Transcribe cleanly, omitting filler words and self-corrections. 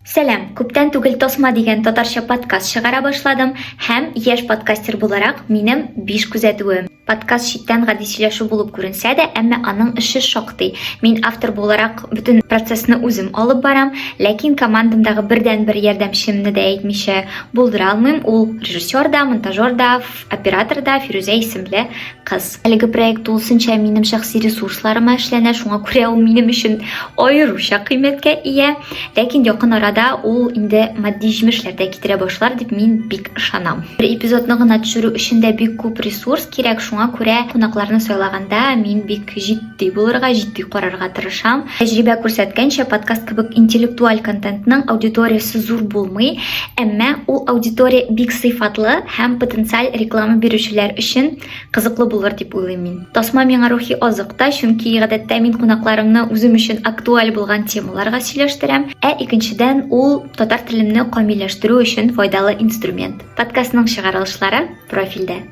Сәлам! Күптән түгел Тосма дигән татарча подкаст чыгара башладым һәм яшь подкастер буларак минем 5 күзәтүем. Подкаст читтән гади сөйләшү булып күренсә дә, әмма аның эше шактый. Мин автор буларак бөтен процессны үзем алып барам, ләкин командамдагы бердәнбер ярдәмчемне дә әйтмичә булдыра алмыйм. Ул режиссер да, монтажер да, оператор да Фирүзә исемле кыз. Әлеге проект тулысынча минем шәхси ресурсларыма эшләнә, шуңа күрә ул минем өчен аеруча кыйммәткә ия. Ләкин якын арада ул инде матди җимешләр дә китерә башлар дип мин бик ышанам. Бер эпизодны гына төшерү өчен дә бик күп ресурс кирәк, шуңа күрә кунакларны сайлаганда мин бик җитди булырга, җитди карарга тырышам. Тәҗрибә күрсәткәнчә, подкаст кебек интеллектуаль контентның аудиториясе зур булмый, әмма ул аудитория бик сыйфатлы һәм потенциаль реклама бирүчеләр өчен кызыклы булыр дип уйлыйм мин. Тасма миңа рухи азык та, чөнки гадәттә мин кунакларымны үзем өчен актуаль булган темаларга сөйләштерәм, ә икенчедән, ул татар телемне камилләштерү өчен файдалы инструмент. Подкастның чыгарылышлары профильдә.